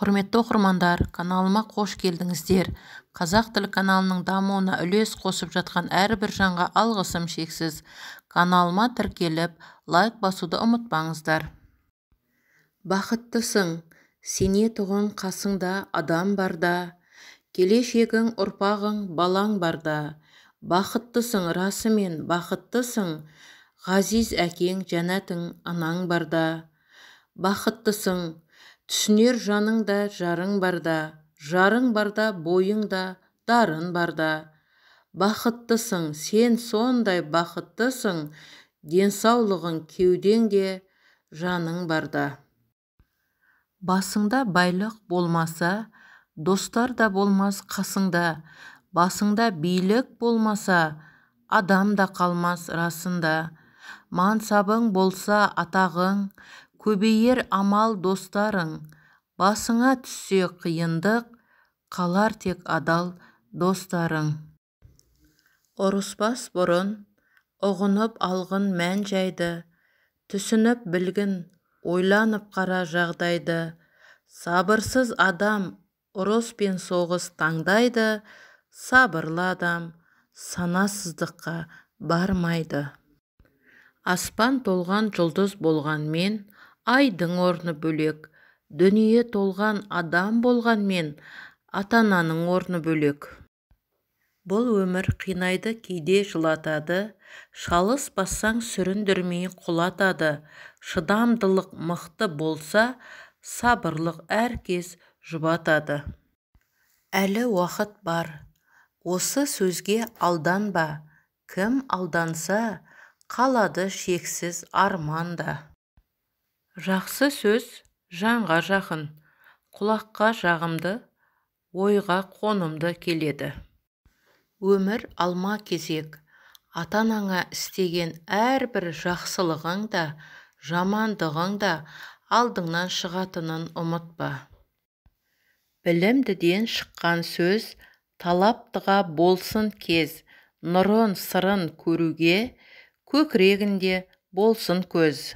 Құрметті оқырмандар, каналыма қош келдіңіздер! Қазақ тілі каналының дамуына үлес қосып жатқан әрбір жанға алғысым шексіз. Каналыма тіркеліп, лайк басуды ұмытпаңыздар. Бақыттысың, сенетұғын қасыңда адам барда, келешегің, ұрпағың, балаң барда. Бақыттысың, расымен бақыттысың, ғазиз әкең, жәннатың, анаң барда. Бақыттысың, түсінер жаныңда жарың барда, жарың барда бойыңда дарын барда. Бақыттысың, сен сондай бақыттысың, денсаулығың кеудеңде жаның барда. Басыңда байлық болмаса, достар да болмас қасыңда. Басыңда билік болмаса, адам да қалмас расында. Мансабың болса атағың, көбейер амал достарың. Басыңа түссе қиындық, қалар тек адал достарың. Ұрыспас бұрын, ұғынып алғын мән-жайды, түсініп білгін, ойланып қара жағдайды. Сабырсыз адам ұрыс пен соғыс таңдайды, сабырлы адам санасыздыққа бармайды. Аспан толған жұлдыз болғанмен, айдың орны бөлек. Дүние толған адам болғанмен, ата-ананың орны бөлек. Бұл өмір қинайды, кейде жылатады, шалыс бассаң сүріндірмей құлатады. Шыдамдылық мықты болса, сабырлық әркез жұбатады. Әлі уақыт бар, осы сөзге алданба, кім алданса, қалады шексіз арманда. Жақсы сөз жанға жақын, құлаққа жағымды, ойға қонымды келеді. Өмір алма кезек, ата-анаңа істеген әрбір жақсылығың да, жамандығың да алдыңнан шығатынын ұмытпа. Білімдіден шыққан сөз талаптыға болсын кез, нұрын, сырын көруге көкірегінде болсын көз.